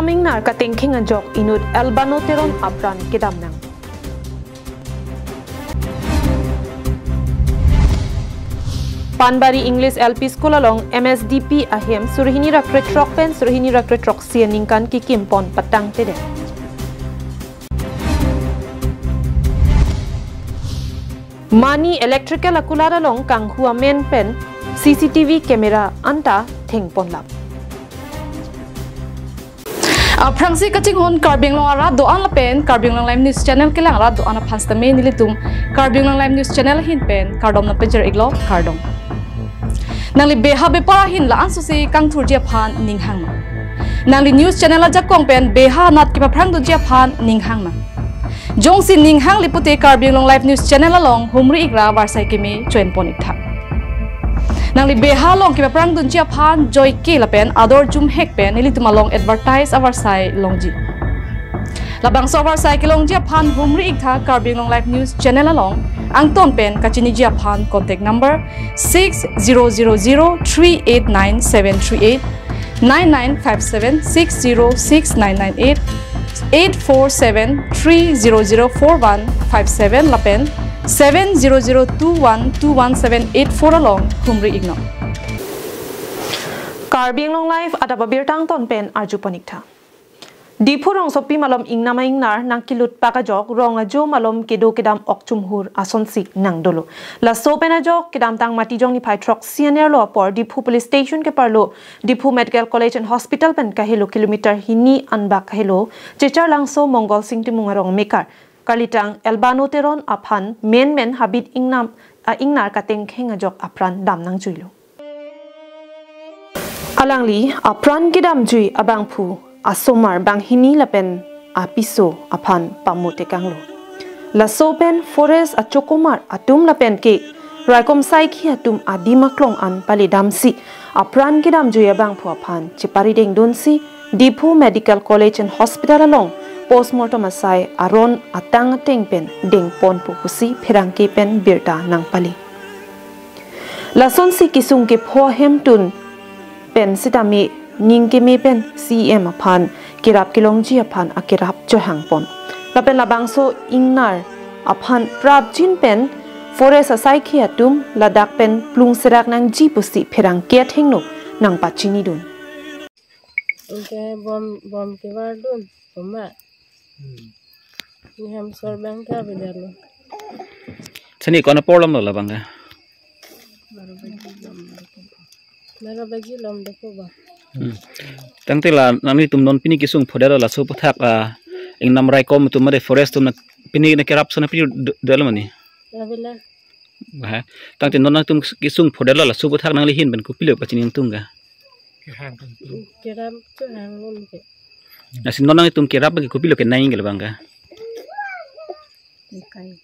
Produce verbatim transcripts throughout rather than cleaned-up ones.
Ingnar katengkheng ajok inut Albano Teron apran kedam nang. Panbari English L P School along M S D P ahem surhini ra krethrok pen surhini ra krethrok si aningkan kikim pon patang tedet. Mani electrical akulat along kanghu amen pen C C T V camera anta thengponlap. Aphrangsi kachinghon Karbi Anglong arat do-an lapen Karbi Anglong Live News Channel kelang arat do-an aphan sitame nelitum Karbi Anglong Live News Channel ahin pen kardom nangpajir-iklo, kardom. Nangli beha bepar ahin la-an sosi kangthurji aphan ning hang nang. Nangli news channel ajakong pen beha anat kepaphrangdunji aphan ning hang nang. Jongsi ning hang lipute Karbi Anglong Live News Channel along humri-ik ra avarsai keme choenpon-ik tha. Nangli beha along kepaphrangdunji aphan joike lapen ador jumhek pen nelitum along advertise avarsai longji. Labangso avarsai kelongji aphan humri-ik tha Karbi Anglong Live News Channel along, angton pen kachiniji aphan contact number six zero zero zero three eight nine seven three eight, nine nine five seven six zero six nine nine eight, eight four seven three zero zero four one five seven lapen seven zero zero two one two one seven eight four along humri-ik nang. Karbi Anglong Live adap abirta angton pen arjupon-ik tha. Diphu rongsopi malom ingnam a-ingnar nangkelut pak ajok rong ajo malom kedo kedam ok chumhur asonsi nangdolo. Laso pen ajok kedamtang Matijong niphai throksi anerlo apor Diphu Police Station keparlo Diphu Medical College and Hospital pen kahelo kilometer hini anbak kahelo Checharlangso Mongol Sing Timung arong mekar kalitang Albano Teron aphan menmen habit ingnam a-ingnar katengkheng ajok apran dam nangjuilo. Alangli apran kedamjui abangphu asomar banghini lapen apiso aphan pamu tekanglo. Laso pen forest achokomar atum lapen ke raikom saikhi atum adim aklong an palidamsi apran kedamjui abangphu aphan cheparidengdunsi Diphu Medical College and Hospital along postmortem asai aron atang ateng pen dengponpo pusi pherangke pen birta nangpali. Lasonsi kesung kepho ahemtun pen sitame ning keme pen C E M aphan kerap kelongji aphan akerap chohangpon. Lapen labangso ingnar aphan prapjin pen forest asaikhi atum ladak pen plung serak nangji pusi pherangke athengno nangpachinidun. Anke bom, bom kevardun, toma. Hmm. Ni hem sor bang ke avedetlo. Seni ko-an apor lomlo labang ke? Baro baji lom deko. Baro baji lom deko ba. Hmm. Tangte la nanglitum non pini kesung phodetlo laso aputhak, ah, ingnam raikom atum mate forest atum na pini nangkerap ason pini do, dolo mane? Lavela. Ba, tangte non nangtum kesung phodetlo laso aputhak nangli ahin pen kopilo pachini nangtum ke? Kerap chohangnon ke. Lasi non nangtum kerap ke kopilo kenangji ke labang ke? Nekai.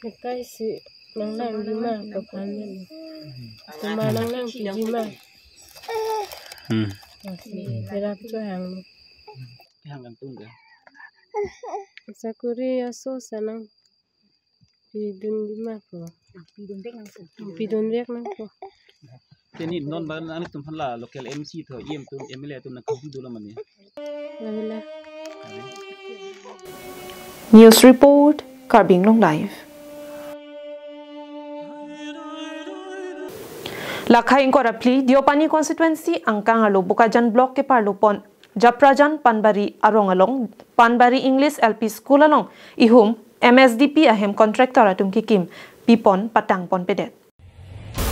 Nekai si nanglangji ma ko phan ni. Toma nanglangji ma. Hmm. Lasi kerap chohangnon. Kehang nangtum ke? Sakuri aso sa nang. Pidunji ma ko. Pidunvek nangpo. Pidunvek nangpo. Teni non ba nangtum aphan la local M C tho, E M atum, M L A atum nangkangpi dolo mane? Lavela. News report, Karbi Anglong Live. Lakhai ingkoi ra phli, Deopani constituency angkang arlo Bokajan block keparlo pon Japrajan Panbari arong along, Panbari English L P School along ihum M S D P ahem contractor atum kikim pipon patangponpedet.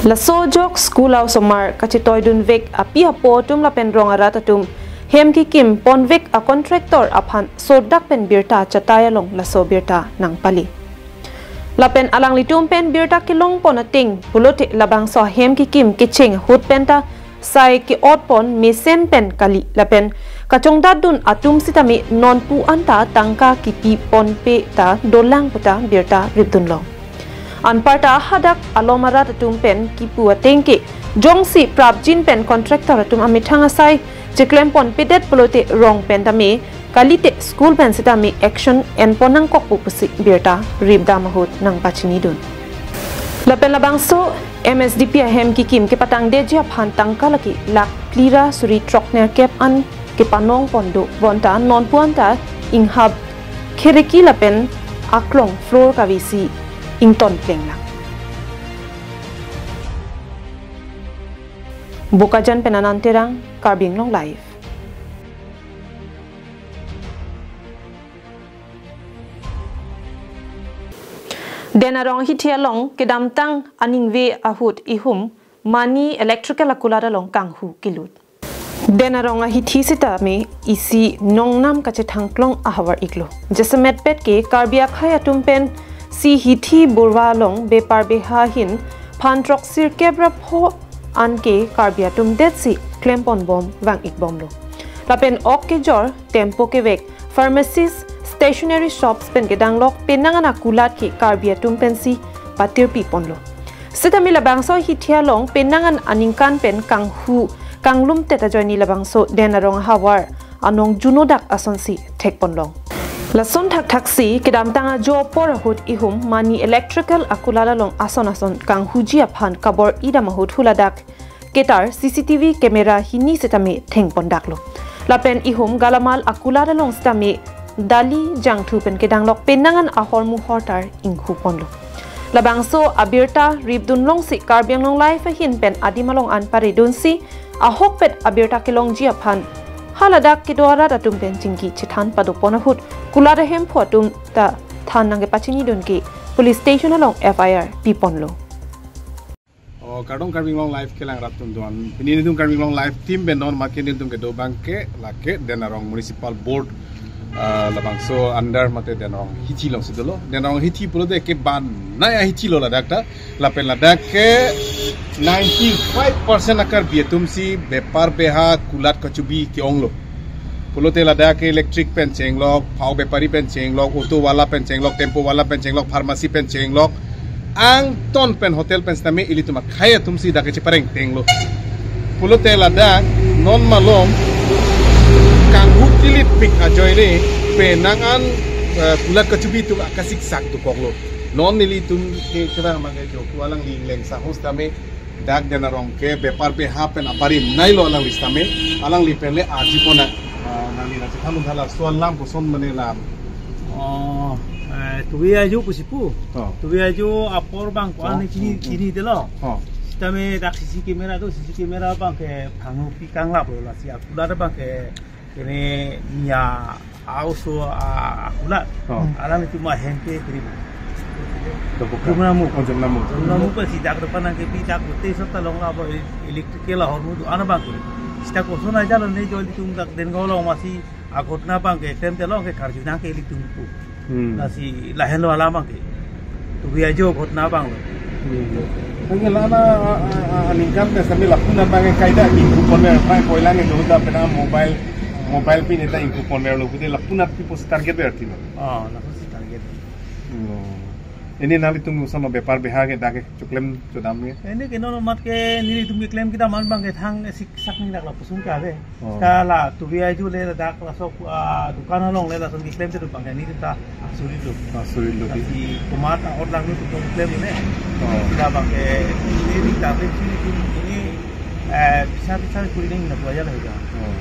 Laso ajok school a-osomar kachetoidunvek api apo atum lapen rong arat atum hem kikim ponvek a-contractor aphan sordak pen birta chatai along laso birta nangpali. Lapen alanglitum pen birta kelongpon ateng pulote labangso ahem kikim kecheng ahut penta sai ke-otpon mesen pen kali lapen kachongdatdun atum sitame nonpu anta tangka kipiponpe ta dolang puta birta ripdunlo. Anparta hadak alom arat atum pen kipu atengke jongsi prapjin pen contractor atum amethang asai cheklemponpedet pulote rong pen tame kalite school pen sitame action enpon nangkokpo pusi birta ripdam ahut nangpachinidun. Lapen labangso M S D P ahem kikim kepatangdetji aphan tangka lake lakh phli ra suri throknerkep an kepanong pon do bonta non puan ta inghap khereki lapen aklong floor kavesi ington plenglang. Bokajan pen Anand Terang, Karbi Anglong Live. Den arong ahithi along kedamtang aningve ahut ihum mani electrical akulat along kanghu kelut. Den arong ahithi sitame isi nongnam kachethangklong ahavar iklo. Jasemet pet ke Karbi akhei atum pensi hithi burva along bepar beha ahin phan throksirkep ra pho an ke Karbi atum detsi klempon bom vang ik bomlo. Lapen ok kejor, tempo kevek, pharmacies, stationery shops pen kedanglok penang an akulat ke Karbi atum pensi patirpi ponlo. Sitame labangso ahithi along penang an aningkan pen kanghu kanglumtet ajoine labangso den arong ahavar anong juno dak asonsi thekponlong. Lason thakthaksi kedamtang ajo apor ahut ihum mani electrical akulat along ason ason kanghuji aphan kabor-i dam ahut huladak ketar C C T V camera hini sitame thengpondaklo. Lapen ihum galamal akulat along sitame dali jangthu pen kedanglok penang an ahormu hortar inghu ponlo. Labangso abirta ripdun longsi Karbi Anglong Live ahin pen adim along an paridunsi ahokpet abirta kelongji aphan haladak kedo arat atum pen chingki chethan padopon ahut kulat ahemphu atum ta than nangkepachinidun ke police station along F I R piponlo. Oh, kardom Karbi Anglong Live kelang rat atum doan. Pini nelitum Karbi Anglong Live team pen non mate nelitum kedo abang ke lake Den Arong Municipal Board, ah, labangso under mate Den Arong hithi alongsi dolo. Den Arong hithi pulote ke banai ahithi lo ladak ta. Lapen ladak ke ninety-five percent a-Karbi atum si bepar beha kulat kachubi ke-onglo. Pulote ladak ke electric pen chenglok, phao bepari pen chenglok, auto wala pen chenglok, tempo wala pen chenglok, pharmacy pen chenglok, angton pen hotel pen sitame ilitum akhei atum si dak chepareng tenglo. Pulote ladak non malom kanghu kelitpik ajoine penang an, eh, kulat kachubi atum akasiksak dokoklo. Non nelitum ke kerang mangke jo ku alangli lengsa ahut sitame dak Den Arong ke bepar beha pen abarim nailo alangli sitame, alangli pen le arjupon nang. Ah, nangli nangchethan un tha laso alam koson mane lam. Oh, eh, tuvi ajo pusi pu. Oh. Tuvi ajo apor abang ko Oh. ani chini, Hmm, hmm. chini delo. Oh. Sitame dak C C camera do, C C camera abang ke phangno pi kanglaplo, lasi akulat abang ke kene nia auso a, akulat. Oh. Alanglitum ahem ke kiri. Dopoka. Jumnamu. Oh, Jumnamu. Jumnamu pa si dak depan nangkepi dak bote serta long la ba electrical ahormu do-an abang ke. Sita koson aja lo ne jo ilitum dak Dengaon along masi aghotona abang ke klem te long ke karju nang ke ilitum pu. Hmm. Lasi lahenlo alam abang ke. Tuvi ajo aghotona abang lo. Hmm. Lake la-an a, a, a, aningkan te sitame lapu-an abang ke kaita inghu ponver, prai poila ne doda pena mobile, mobile pen ta inghu ponverlo, pute lapu-an pi pusi target ver tilo. Oh, lapu si target. Hmm. Pini nanglitum koson bepar beha ke dak ke choklem chodam ke? Pini ke non mat ke nelitum keklem kedam an abang ke thang siksak ni dak lapuson ke ave. Oh. Sita la tuvi ajo le ladak laso, ah, dukan along le lason keklem te abang ke nelitum ta asurit lo. Asurit lo. Lasi komat ahut lang nelitum keklem ne. Oh. Sita abang ke nelitum ta le sini sini, eh, bisa bisa kuri ning na buaya lah ya. Oh.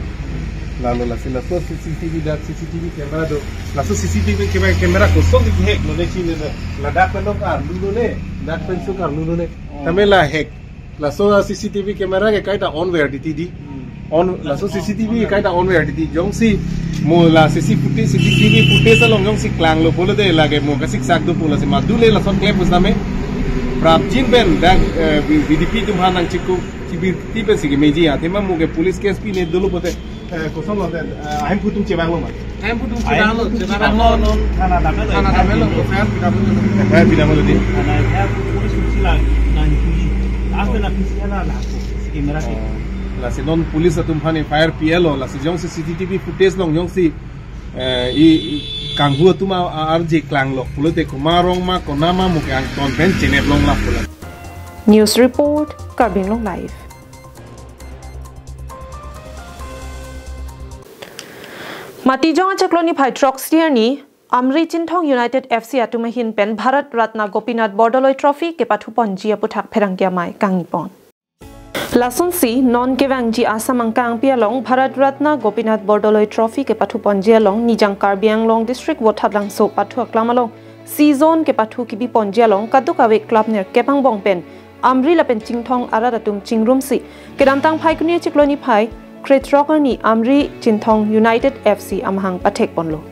Lalo lasi laso C C T V dak C C T V camera do. Laso C C T V camera, camera koson ke hack lo ne sini ne. Ladak pen lo karlu lo ne. Dak pen so karlu lo ne. Oh. Tame la hack. Laso C C T V camera ke kaita on ver titi di. Hmm. On, laso C C T V kaita on ver titi. Jongsi mo la C C footage, C C T V footage along jongsi klanglo pulote lake mo kasiksak do pu, lasi madu le lason klem pusitame prapjin pen dak, eh, V D P atum aphan nangchiku chibir ti pensi kemeji ya. Athema mo ke police case pi ne dolo pute. Eh, koson lo te, eh, ahemphu atum chevanglo ma? Ahemphu atum chevanglo, ahemphu atum chevanglo, chevanglo, non thana damlo, thana damlo, F I R pidamlo. F I R pidamlo di. Thana F I R police uchi lang, nang puli. Ape na pisi na na ko, si camera ke. Oh. Lasi non police atum aphan F I R pilo, lasi jongsi C C T V footage along jongsi, eh, i, i kanghu atum a, a, arje klanglo pulote komat arong ma, konat ma mo ke angton pen chenep longlo pulo. News report, Karbi Anglong Live. Matijong achiklo niphai throksi arni, Amri Chinthong United F C atum ahin pen Bharat Ratna Gopinath Bordoloi Trophy kepathuponji aputhak pherangke amei kangni pon. Lasonsi non kevangji Assam angkangpi along Bharat Ratna Gopinath Bordoloi Trophy kepathuponji along Nijang Karbi Anglong District Vothatlangso pathu aklam along C Zone kepathu kebiponji along kadokave club nerkep angbong pen Amri lapen Chinthong arat atum chingrumsi kedamtang Phaikuni achiklo niphai krethrok arni Amri Chinthong United F C amahang pathekponlo.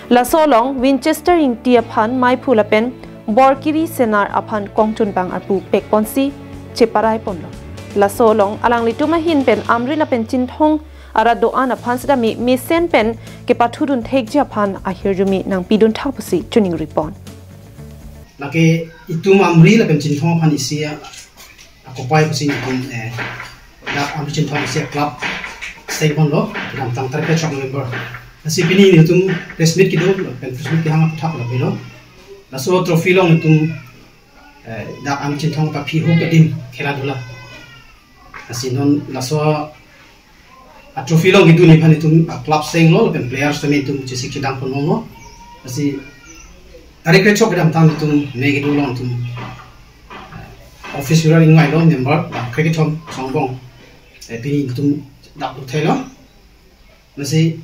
Laso along Winchester Ingti aphan maiphu lapen Borkiri Senar aphan kongchunbang arpu pekponsi cheparaiponlo. Laso along alanglitum ahin pen Amri lapen Chinthong arat do-an aphan sitame mesen pen kepathudun thekji aphan ahirjume nangpidun tha pusi chiningripon. Lake itum Amri lapen Chinthong aphan isi a, akopai pusi itum, eh, dak Amri Chinthong isi a club stengponlo, kedamtang tarik krethrok November. Lasi pini itum press meet kedo, pen press meet kehang aphuthak lo pilo. Laso trophy along itum, eh, dak Amri Chinthong ta phi ho kedim khela dula. Lasi non laso a trophy along kedun aphan itum a club stenglo, lapen players tame itum chesik chedangponlo. Lasi tarik krethrok kedamtang itum me kedo along itum, eh, office bearer ingvailo, member, ba krekethom songbong. Eh, pini itum dak duk thailo. Lasi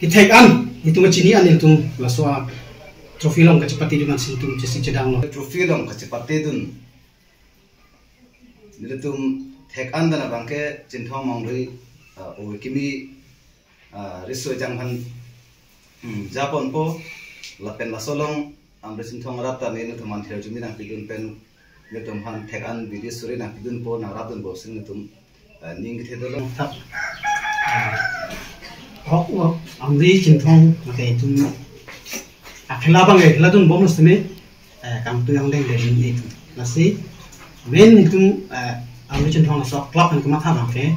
kethek an, itum chini an itum laso a trophy along kachepatedun ansi itum chesik chedanglo. Trophy along kachepatedun nelitum thek an dan abangke Chinthong Mongri, ah, o kimi, ah, riso ejang aphan, hmm, japonpo lapen laso along Amri Chinthong arat ta nelitum aphan ahirjume nangpidun pen nelitum aphan thek an bidi suri nangpidunpo, nangrapdunpo pusi nelitum, ah, ning kethe dolo. Thap. Ah, hok lo, Amri Chinthong, mate itum akhela abang akhela dunbom lo sitame, eh, kangtui angdeng deng itum. Lasi main itum, eh, Amri Chinthong laso club an kematha abangke,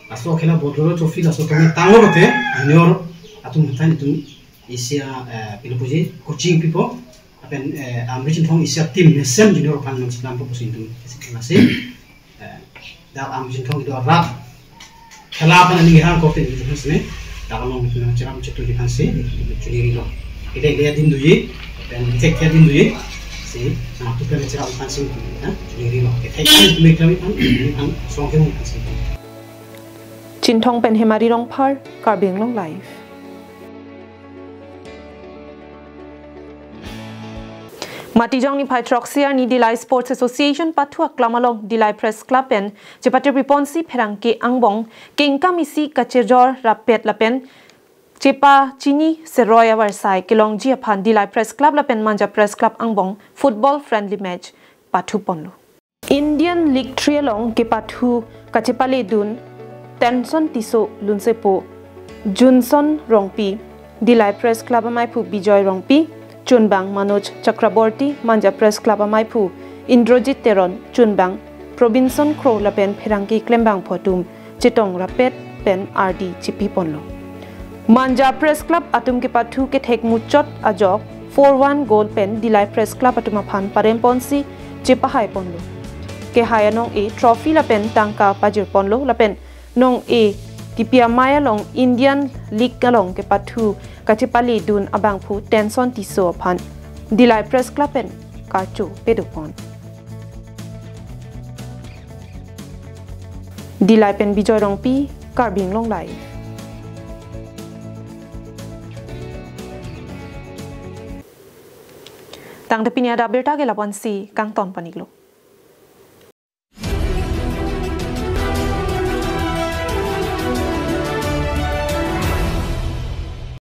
laso akhela Bordoloi Trophy laso tame tanglo pulote junior atum hatan itum isi a, eh, pilo puji coaching pipo. Lapen, eh, Amri Chinthong isi a team mesen junior aphan nangchedampo pusi itum. Lasi, eh, dak Amri Chinthong itum arat khela aphan aning hang kote itum sini. Dak along itum nangcherap cheturi aphansi chiningrilo. Kethek le adim doji, pen kethek adim doji. Si, nangtum pen cherap aphansi itum, ha, chiningrilo. Kethek itum kami aphan, aphan song kami aphansi. Chinthong pen Hemari Rongphar, Karbi Anglong Live. Matijong niphai throksi arni Dillai Sports Association pathu aklam along Dillai Press Club pen chepatiri ponsi pherangke angbong kengkam isi kachejor rapet lapen chepachini seroi avarsai kelongji aphan Dillai Press Club lapen Manja Press Club angbong football friendly match pathuponlo. Indian League three along kepathu kachepaledun Tenson Tisso, lunsepo Junson Rongpi, Dillai Press Club amaiphu Bijoy Rongpi, chunbang Manoj Chakraborty, Manja Press Club amaiphu Indrajit Teron, chunbang Probinson Kro lapen pherangke klembangpo atum chetong rapet pen ardi chipiponlo. Manja Press Club atum kepathu kethek muchot ajok four one goal pen Dillai Press Club atum aphan paremponsi chepahaiponlo. Kehai anong-e trophy lapen tangka pajirponlo lapen nong-e kipi amei along Indian League along kepathu kachepaledun abangphu Tenson Tisso aphan Dillai Press Club pen kacho pedopon. Dillai pen Bijoy Rongpi, Karbi Anglong Live. Tangte pini adap abirta ke lapu-ansi kangton pon-iklo.